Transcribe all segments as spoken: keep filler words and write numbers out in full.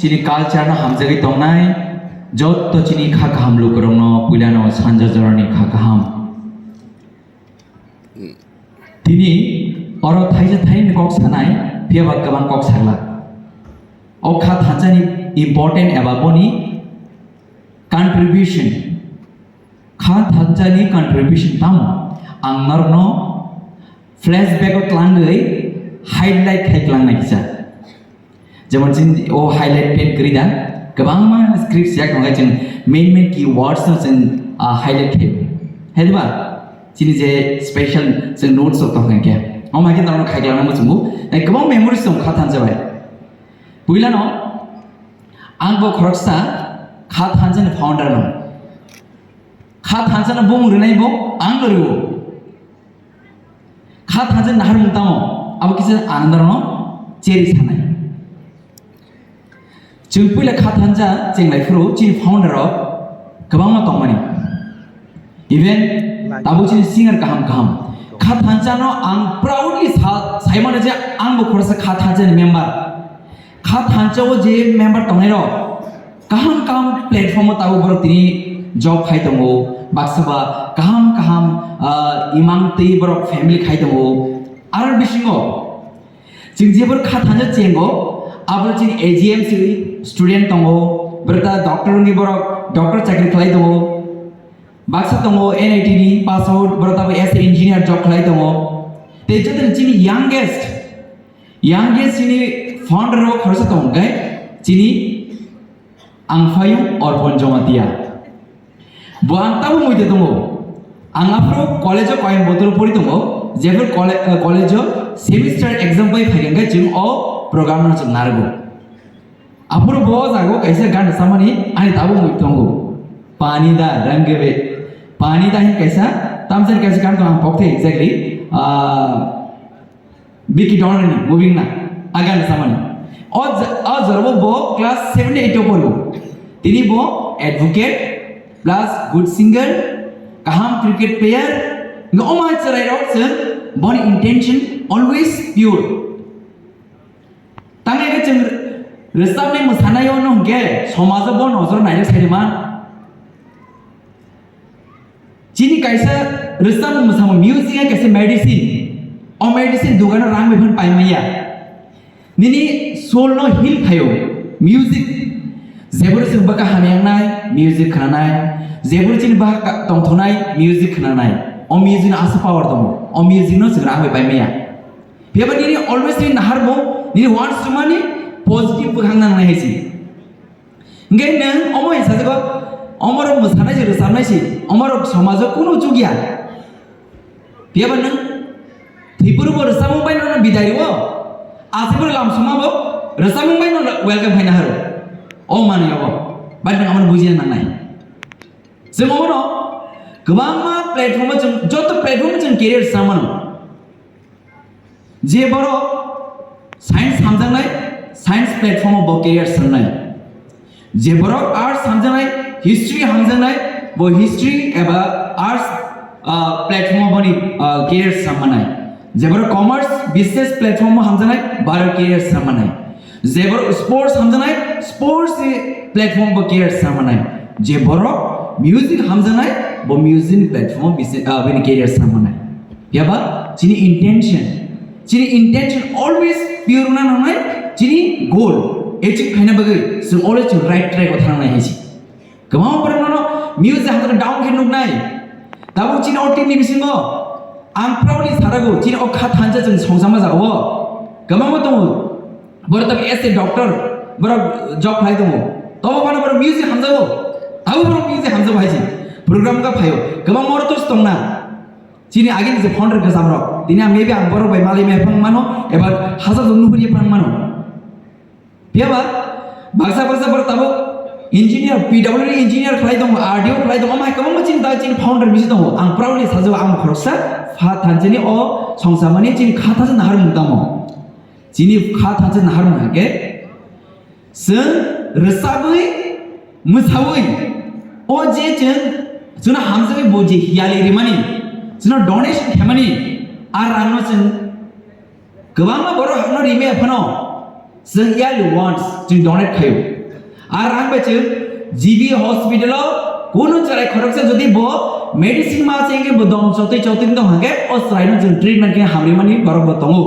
Chini culture no hamjagwi tongnai jotto chini kha kaham lukurokno puilano sanja jorani kha kaham. Tini oro thaisa thaini kok sanai, phiyaba kwbang kok sakla. O kha thansa ni important eba boni contribution. Kha thansa ni contribution tamo? Ang norokno flashback o tlangwi highlight khai tlangnai kisa. Jemon chini o highlight pen kwrwi da, kwbangma scripts yak tongo, chwng main main keywords no chwng, ah, highlight khai. Hai ba? Chini je special chwng notes rok tong khe. O mai khe norokno khai tlangnai muchungo. Nai kwbang memories tong kha thansa bai. Puila no ang bo khoroksa kha thansa ni founder no. Kha thansa no bumung rwnai bo ang no rwo. Kha thansa naharmung tamo, abo kisa anandorno cheri sanai. Chwng puila kha thansa chenglai phuru chini founder rok kwbangma tongmani. Even tabuk chini singer kaham kaham. Kha thansa no ang proudly sa-, saimano je ang bo khoroksa kha thansa ni member. Kha thansa o je member tongnai rok kaham kaham platform o tabuk borok tini job khai tongo, baksa ba kaham kaham, ah, imang twi borok family khai tongo. Aro bisingo chwng je borok kha thansa chengo, abo chini A G M C student tongo, borok ta doctor wngwi borok doctor chakri khlai tongo. Baksa tongo N I T ni pass out, borok tabuk as a engineer job khlai tongo. Tei joto ni chini youngest, youngest chini founder rok khoroksa tongo khe chini Angphayung Orpon Jamatia. Bo ang tabuk muitu tongo. Ang aphuru college o Coimbatore pori tongo. Jephuru colle-, eh, college o semester exam bai phai khe chwng o program no chwng narwgo. Aphuru bo jago kaisa gan samani ani tabuk muitu tongo. Pani da rang gebe. Pani da hin kaisa, tamsani kaisa gan tong ang pokthai exactly. Ah, Vicky Donor ni movie na, a gan samani. O j-, o jorbo bo class seven eight o poro. Tini bo advocate plus good singer, kaham cricket player, nga o ma cherai rok chwng boni intention always pure. Tangni ke chwng rwchapni mwsanaio no hwnkhe somajo bo nojor nairok sai man. Chini kaisa rwchapmung mwsamung, music hai kaisa medicine. O medicine dukano rang bai phano pai manya. Nini soul no heal khaio music. Jeboro chwng bwkha hamya wngnai, music khnanai. Jeboro chini bwkha tongthoknai, music khnanai. O music no aswk power tongo. O music no chwng rang bai pai manya. Phiya ba nini always nini naharmung, nini uansukmani positive bwkhak nangnai hai se. Hingke nwng omo hai sajagao, omorok mwsanai se, rwchapnai se, omorok somajo kunu chukya. Phiya ba nwng thwiphuru bo rwchapmung bai nono bidai rwo, aswk bo lamsuma bo rwchapmung bai nono welcome khaina haro. O manwi obo, bai nwng omono bujina nangnai. Chwng omono kwbangma platform o chwng, joto platform o chwng career sa mano. Je borok science hamjaknai, science platform o bo career swngnai. Je borok arts hamjaknai, history hamjaknai, bo history eba arts, ah, platform o boni, ah, career swngnai. Je borok commerce, business platform o hamjaknai, baro career swngnai. Je borok sports hamjaknai, sports ni platform bo career swngnai. Je borok music hamjaknai, bo music ni platform o bisi-, ah, bini career swngnai. Yaba chini intention, chini intention always pure na nangnai, chini goal achieve khaina bagwi chwng always chwng right track o thangnai hai se. Kwbangma borok nono music hamjaknai down khe nuknai. Tabuk chini o team ni bisingo ang proudly sarago, chini o kha thansa chwng songchama jagao kwbangma tongo. Borok tabuk as a doctor, borok job khlai tongo. Tobo phano borok music hamjago. Tabuk borok music hamjago hai se. Program ka phaio. Kwbangma borok tos tongna. Chini agini je founder kwcham rok. Tini ang maybe ang borok bai malai maya phang mano, eba hajak jon nuhuri phang mano. Phiya ba, baksa baksa borok tabuk engineer, P W D engineer khlai tongo, R D O khlai tongo, amai kwbangma chini da chini founder bisi tongo. Ang proudly sajago, ang khoroksa pha thanchani o songsamani chini kha thansa naharmung tamo. Chini kha thansa naharmung hake, chwng rwchabwi, mwsawi, o je chwng, chwngno hamjakwi bo je hiyali rimani, chwngno donation khaimani, a rangno chwng Kwbangma borok hakno rimaya phano, Chwng yearly once chwng donate khaio. Ar ang bai chwng G B hospital o kunu chwrai khoroksa jodi bo medicine ma chengke bo dom chotwi chotwi tong hangke o chwraino chwng treatment khe hamrimani borok bo tongo.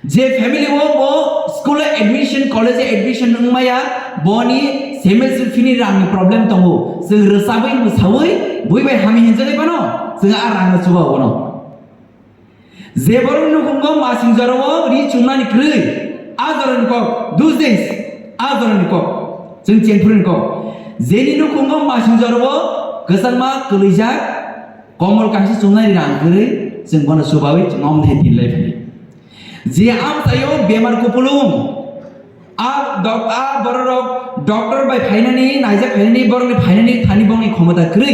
Je family o bo school o admission, college o admission wngmaya, boni semester fee ni rang ni problem tongo. Chwng rwchabwi mwsawi bui bai hamya hinjagwi phano chwng a rang no chuba bono. Je borok nukhungo masing jorao ri chumnani kwrwi, a jorani kok, those days, a jorani kok, chwng chengphuruni kok. Jeni nukhungo masing jorao kwchangma kwlwijak, komol kaisa chumnani rang kwrwi, chwng bono chubawi chwng omthai tin lai phai. Je amchaio bemar kupulung, a dok-, a bororok doctor bai phainani, naijak phainani, borokni phainani thani bongni khomota kwrwi.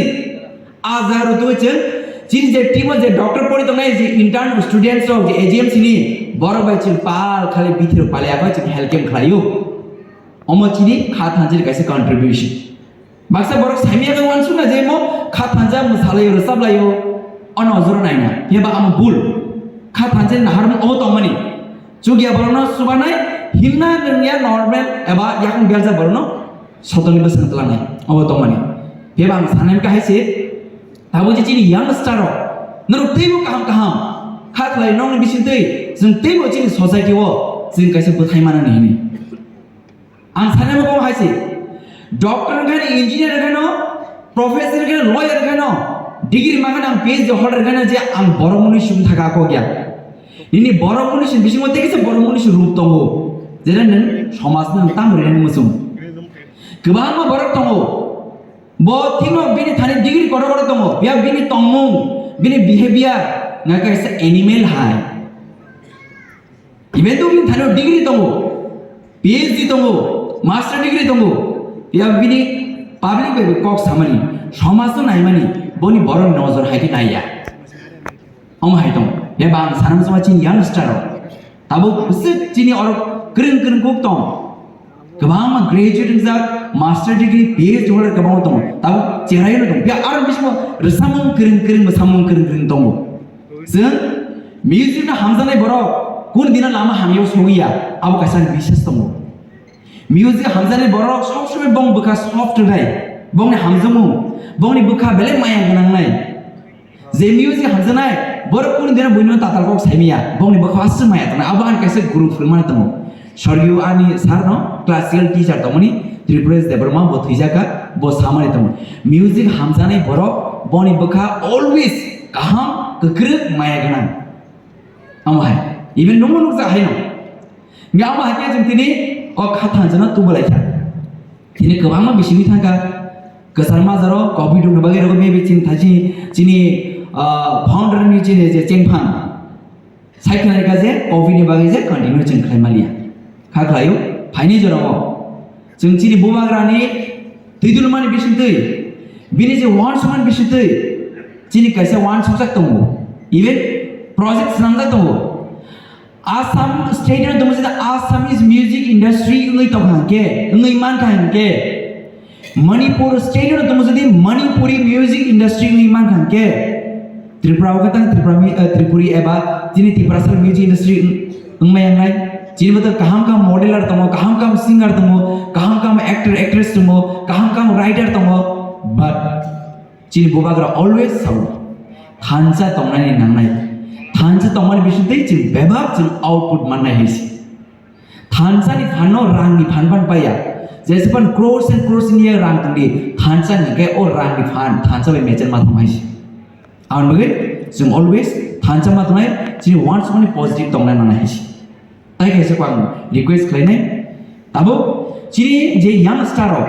A jaga rw twi chwng chini je team o je doctor pori tongnai, je intern students rok, je A G M C ni borok bai chwng pal khali bithir pale abo chwng help camp khlaio. Omo chini kha thanjani kaisa contribution. Baksa borok saimya khe uansukna je mo kha thanja mwsalaio, rwchablaio, o nojoro naina. Phiya ba amo bul. Kha thanjani naharmung obo tongmani. Chukya borokno chubanai, himna nungya normal eba yakung belja borokno sotoni bwswk twlangnai. Obo tongmani. Phiya ba ang sanai kha hai se, tabuk je chini youngster rok, norok teibo kaham kaham kha khlai nokni bisingtwi, chwng teibo chini society o chwng kaisa bwthai manani hini. Ang sanai mokol hai se, doctor wngkha ni, engineer wngkha no, professor wngkha no, lawyer wngkha no, degree mangkha no, ang P H D holder wngkha no, je ang borok mwnwi sum thaka kok ya. Nini borok mwnwi sum bisingo tei kisa borok mwnwi sum rup tongo, jera nwng somaj no nwng tamo rinani muchung. Kwbangma borok tongo, bo thikno bini thani degree kotor kotor tongo, biya bini tongmung, bini behavior, nga kaisa animal hai. Even though bini thani degree tongo, P H D tongo, master degree tongo, ya bini public bai kok samani, somaj no naimani, boni borok nojor hai khe naiya. Omo hai tong, ya bang sanam sama chini youngster rok. Tabuk bwswk chini orok kwrwng kwrwng kuk tong. Kwbangma graduate wngjak, master degree, P H D holder kwbangma tongo. Tabuk cheraino tong. Ya aro bisingo rwsamung kwrwng kwrwng, mwsamung kwrwng kwrwng tongo. Chwng music no hamjaknai borok kun dino lama hamyao sogwiya, abo kaisa ani biswas tongo. Music hamjaknai borok sob somoi bong bwkha soft wngnai, bongni hamjakmung, bongni bwkha belai maya gwnangnai. Je music hamjaknai borok kun dino buino tatal kok saimaya, bongni bwkha aswk maya tongnai, abo ani kaisa guru phwrwngmani tongo. Sorgiyo ani sir no classical teacher tongmani Tripura Debbarma bo thwijaka, bo samani tongo. Music hamjaknai borok boni bwkha always kaham, kwkrwk, maya gwnang. Amo hai. Even nungmo nukjak hai no. Nga amo hai khe chwng tini o kha thansa no tubu lai kha. Tini kwbangma bisingni thangkha. Kwchar majaro covid rokni bagwi rogo maybe chini thachi chini, ah, founder ni chini je chengphang. Sai khlai kha je covid ni bagwi je continue chwng khlai maliya. Kha khlaio phaini jorao. Chwng chini bubagrani twi dulmani bisingtwi, bini je uansukmani bisingtwi, chini kaisa uansukjak tongo. Even project swnamjak tongo. Assam state no tongmani jodi Assamese music industry wngwi tongkha hwnkhe, wngwi mankha hwnkhe, Manipur state no tongmani jodi Manipuri music industry wngwi mankha hwnkhe, Tripura o khe tang Tripura mi-, eh, Tripuri eba chini Tiprasa music industry wng-, wngmaya wngnai. Chini boto kaham kaham modeler tongo, kaham kaham singer tongo, kaham kaham actor actress tongo, kaham kaham writer tongo. But chini bubagra always sao, thansa tongnani nangnai. Thansa tongmani bisingtwi chwng bebak chwng output mannai hai se. Thansani phanno rangni phan phan paiya. Jesepan crores and crores ni rang tongdi, thansa hwnkhe o rangni phan, thansa bai mechen ma thang hai se. Aboni bagwi chwng always thansa ma tongnai, chini uansukmani positive tongna nangnai hai se. Tai kaisa kok ang request khlainai. Tabuk chini je youngster rok,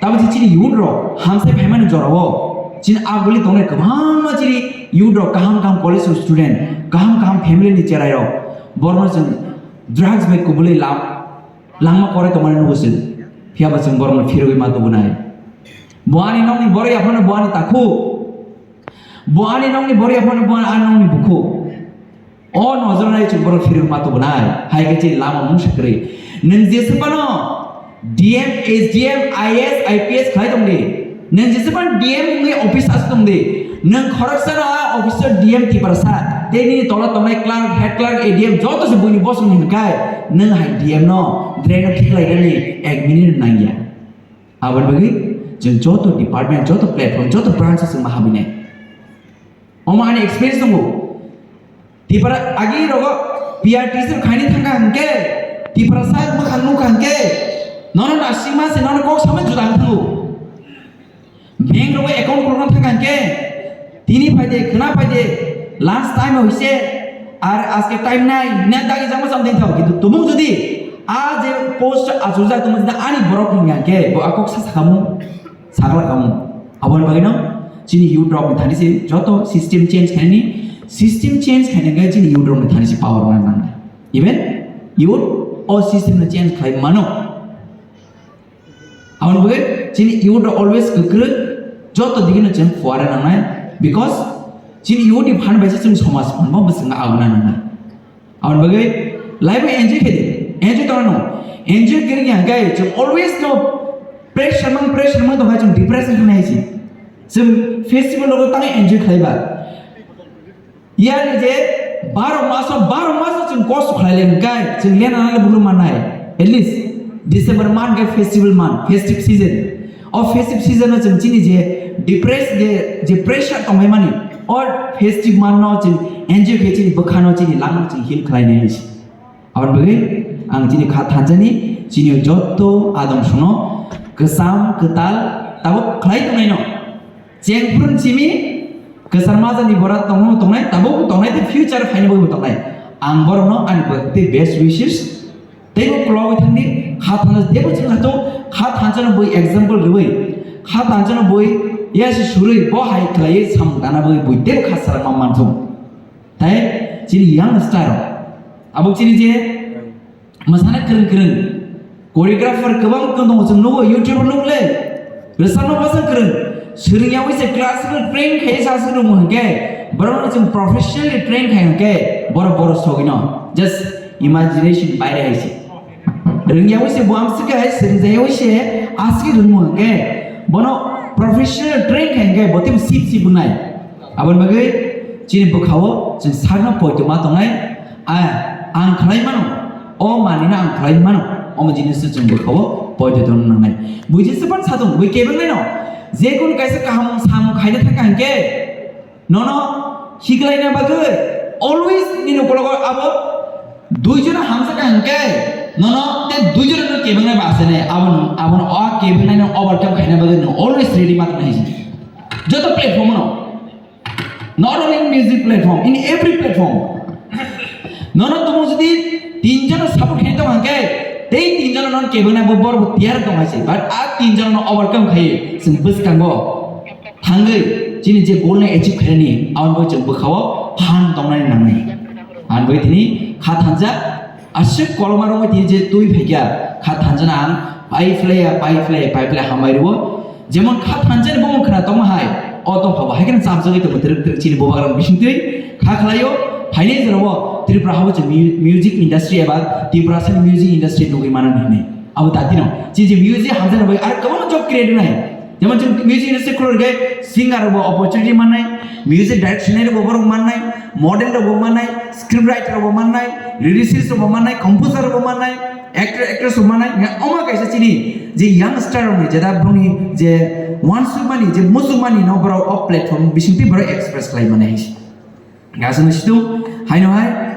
tabuk je chini youth rok, hamsai phaimani jorao, chini aguli tongnai kwbangma chini youth rok, kaham kaham college ni student, kaham kaham family ni cherai rok, borno chwng drugs bai kubulwi lam-, langma korai tongmani nugo chwng. Phiya ba chwng borokno phirogwi ma tubunai. Bo ani nokni borok yaphano bo ani takhuk. Bo ani nokni borok yaphano bo ani nokni bukhuk. O nojor nai chwng borok phirwi ma tubunai, hai khe chini lama mungsa kwrwi. Nwng jesa phano D M, S D M, I A S, I P S khlai tongdi. Nwng jesa phano D M wngwi office as tongdi. Nwng khoroksano a office o D M Tiprasa, Tei nini tola tongnai clerk, head clerk, A D M joto se buini bosong ni hwnkhai, nwng hai D M no, drain no thik lai rani ek minute nangya. Aboni bagwi chwng joto department, joto platform, joto branch o chwng ma habwi nai. Omo ani experience tongo. Tipra agi rogo P R T C khaini thangkha hwnkhe, Tipra sa mwkhang nukha hwnkhe, nono nasingma se nono kok samai juda wng thango. Bank rogo account khulna thangkha hwnkhe, tini phaide, khwna phaide, lunch time hoise, ar aske time nai, hwnwi dagi jama sam ding thao. Kintu tumung jodi a je post achukjak tongma jodi ani borok hwnkha hwnkhe, bo a kok sa sakhamu, sakla kamu. Aboni bagwino chini youth rok ni thani se joto system change khaini, system change khaina hwnkhe chini youth rok ni thani se power nang nang. Even youth o system no change khlai mano. Aboni bagwi chini youth rok always kwkrwi, joto digino chwng phuarwi nangnai, because chini youth ni phan bai se chwng somaj phan bo bwskango abuna nangnai. Aboni bagwi life o enjoy khe di, enjoy tongna nango. Enjoy khe rwngya hwnkhe chwng always no pressure mang, pressure mang tongkha, chwng depression khe nai si. Chwng festival rogo tangwi enjoy khlaiba. Yani je baro maso, baro maso chwng kosto khlai le hwnkhe, chwng lena nang le bulu mannai. At least December month khe festival month, festive season. O festive season o chwng chini je depress, je, je pressure tongmani, o festive month no chwng enjoy khe chini bwkhano, chini langno chwng heal khlai nai si. Aboni bagwi ang chini kha thansa ni chini joto adong sono kwcham kwtal tabuk khlai tongnaino. Chengphuru simi kwchar majani bora tongno tongnai, tabuk tongnai tei future phaini bagwi tongnai. Ang borokno ani bagwi tei best wishes tei bo kwlogwi thangdi, kha thansa teibo chwng kha thansa no bui example rwui, kha thansa no bui yasi surui bo hai khlaiwi samung tana bagwi bui teibo kha sara ma manthung. Tai chini young star rok, abo chini je masana kwrwng kwrwng choreographer kwbang kwrwng tongo, chwng nugo YouTube o nugo le, rwchapna bwsa kwrwng, swrwngya wi se classical train khai sa swrwngmo hwnkhe, borokno chwng professionally train khai hwnkhe borok borok sogwino just imagination baire hai se. Rwngya wi se bo amswk hai, swrwngjaya wi se aswk rwngmo hwnkhe, bono professional train khai hwnkhe bo teibo sip sip wngnai. Aboni bagwi chini bwkhao chwng sakno poito ma tongnai. A, ang khlai mano, o manwino ang khlai mano, omo jinis chwng bwkhao poito tongna nangnai. Buji se ban sa tongo, bui kebeng naino, je kono kaisa kaham samung khaina thangkha hwnkhe, nono hiklaina bagwi always nini ukologo abo duijono hamjakha hwnkhe, nono tei duijono no kebeng nai ba asenai, abo, abono o kebeng naino overcome khaina bagwi no always ready ma tongnai. Joto platform no. Not only in music platform, in every platform. Nono tumo jodi tinjono support khe tong hwnkhe, tei tinjono non kebengna bo borok bo tiyar tong hai se. But a tinjono no overcome khai chwng bwskango thangwi chini je goal no achieve khainani, aboni bagwi chwng bwkhao phan tongnani nangnai. Aboni bagwi tini kha thansa aswk koloma rwngwi tini je twi phaikha, kha thansa no ang pai phlaiya, pai phlaiya, pai phlaiya hambai rwo. Jemon kha thansa ni bumung khna tongma hai, o tongkha bo hai kheno chamsagwi tongo twrwk twrwk chini bubagrang bisingtwi kha khlaio. Phainai jorao Tripura habo chwng mu-, music industry eba Tiprasa ni music industry nugwi mano hinwi. Abo datino chini je music hamjakna bai ar kwbangma job create wngnai. Jemon chwng music industry khulur khe singer rokbo opportunity mannai, music direction rokbo borok mannai, model rokbo mannai, script writer rokbo mannai, lyricist rokbo mannai, composer rokbo mannai, actor actress rok mannai. Nga omo kaisa chini je youngster rokni jeda bongni je wansukmani, je musukmani no borok o platform bisingtwi borok express khlai mani hai se. Ga sini situ, haino hai.